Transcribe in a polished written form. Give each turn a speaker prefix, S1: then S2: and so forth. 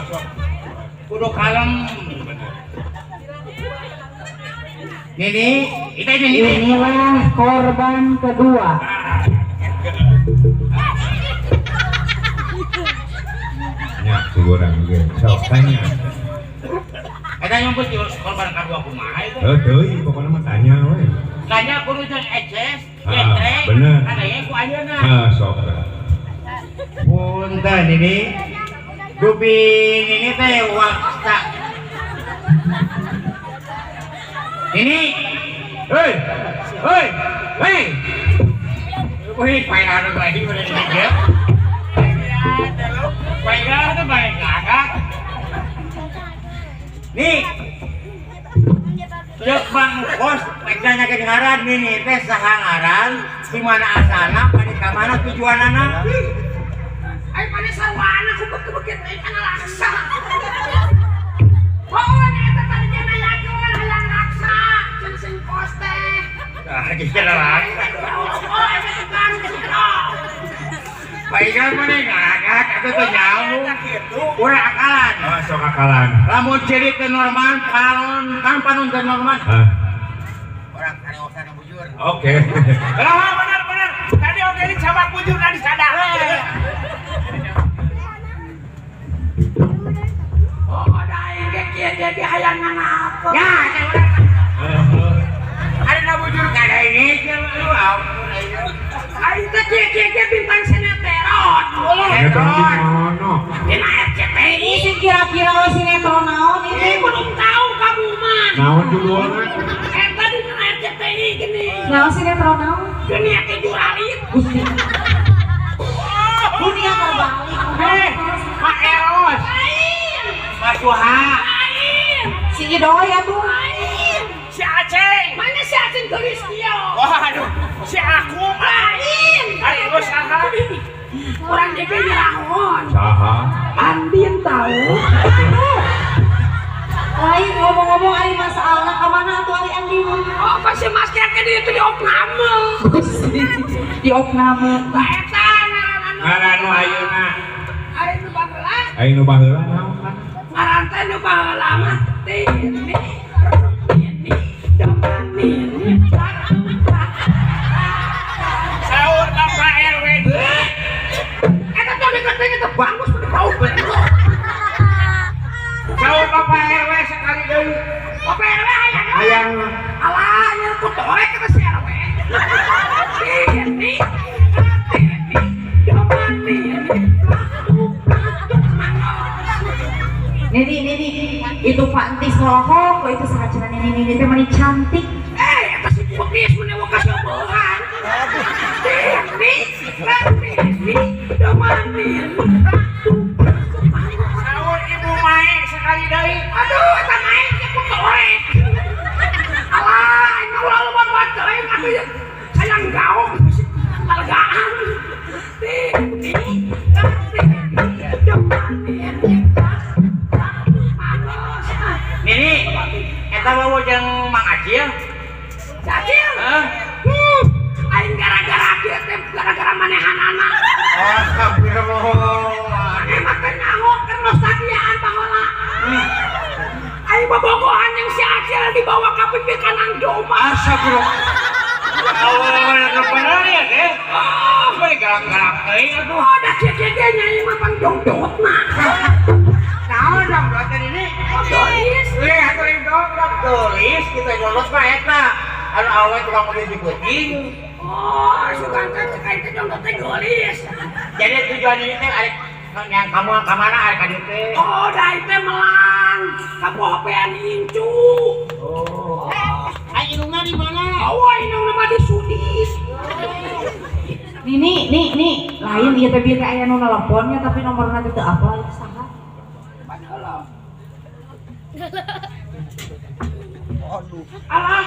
S1: Sok. Kudu kalem. Nini, itu ini nini.
S2: Inilah korban kedua.
S3: Nya kurang ge. Sok tanya.
S1: Eta nyumput korban kedua kumaha itu?
S3: Heuh deui pokona mah tanya we.
S1: Tanya kudu jeung eces,
S3: Ah,
S1: jentre,
S3: bener.
S1: kadaya ku ayeuna.
S3: Ah sok.
S1: Punten ini. Dupi ini teh wakta. Ini. Hei. Hei. Hei. Wih, payahan lagi udah dikit. Payahan tuh baik kakak. Nih. Cek Bang Kos, nanya ke ngaran nih teh saha ngaran, di mana asalna, pada ka mana tujuanana?
S4: Ay, mana sarwana ku beuki-beuki teh kana laksa. Oh, eta tadi ge nanyakeun hayang laksa, jeung sing kos teh.
S1: Ah, geus kana laksa.
S4: Oh, eta tukang sinetron.
S1: Palingan mana ngagak, aku tuh nyamuk. Urang akalan.
S3: Ah sok akalan.
S1: Lamun ciri teu normal, panon kan panon teu normal.
S3: Ah,
S1: Urang kariosan bujur.
S3: oke.
S4: Ah, benar benar. Tadi oge ini sama bujur tadi sadar. Oh, da aing ge kieu ge ge hayang nganalkeun.
S1: Ya, teh urang. Ada na bujur kada ini, lu ampun aing.
S4: Aing teh kieu kieu ge bintang sinetron.
S3: Sinetron di mana?
S4: Dina RCTI.
S2: Ini kira-kira we sinetron naon
S4: Ini
S2: ini?
S4: belum tahu kamu mah.
S3: Naon judulna?
S4: Eta dina RCTI gini.
S2: Naon sinetron naon?
S4: Dunia kejualit.
S2: Gusti. Dunia terbalik.
S1: Eh, Mak Eros,
S4: Lain.
S1: Mas Suha.
S4: Lain.
S2: Si Idoy atuh.
S4: Lain. Si Aceng. Mana si Aceng geulis kieu? Waduh, si aku lain. Ari lu saha? Urang ge nyerahon.
S3: Saha?
S4: Andin tahu.
S2: Lain ngomong-ngomong ari masalah ka mana atuh ari Andi mah?
S4: Oh, pasti Mas Keke di itu di opname.
S2: Gusti. Di opname.
S4: Lah eta ngaran anu.
S3: Ngaran nu ayeuna.
S4: Ari nu baheula.
S3: Aing nu baheula naon kan?
S4: Ngaran teh nu baheula mah Tini, Rukmini, Demanini. Saur Bapak RW. Eta teh deket teh bagus kudu bau bener.
S1: Saur Bapak RW sekali deui.
S4: Bapak RW hayang.
S1: Hayang
S4: Alah, ieu ku torek eta si RW. Tini, Tini, Demanini.
S2: Nini, Nini, itu Pak Entis ngelohok, kok itu saha Nini, Nini teh mani cantik.
S4: Eh, eta si Pukis menewa kasobohan. Tini, Tini, Demanini.
S1: Saur Ibu Mae sekali deui.
S4: Aduh, eta mae teh ku torek. Alah, ini ulah loba teuing atuh ya. Sayang gaok kalegaan. Tini, Tini, Demanini.
S1: Nini, eta bawa jeung Mang Acil.
S4: Cacil.
S1: Hah?
S4: Aing gara-gara kieu teh gara-gara manehanana.
S1: Astagfirullah.
S4: Maneh mah teh nyaho keur nostalgiaan baheula. Aing bobogohan yang si Acil dibawa ka pipikanan domba.
S1: Astagfirullah. Ya Allah, bener ya teh.
S4: Oh,
S1: Bari galak-galak teuing atuh.
S4: oh da kieu kieu ge nyai mah pangdongdotna.
S1: Naon dong doten ini?
S4: Oh, geulis.
S1: Eh, atuh lain dongdot geulis kita jolos mah eta. Anu awe tukang mobil di peuting.
S4: Oh, sugan teh cek aing teh dongdot teh geulis.
S1: Jadi tujuan ini teh arek yang kamu ka mana arek ka dieu teh?
S4: Oh, da aing teh melang ka pohopean incu.
S1: Oh. Ai indungna di mana?
S4: Oh, indungna mah di Sudis.
S2: Nini, nih, nih, lain ieu teh bieu teh aya nu nelponnya tapi nomorna teh teu apal itu saha?
S4: Alah,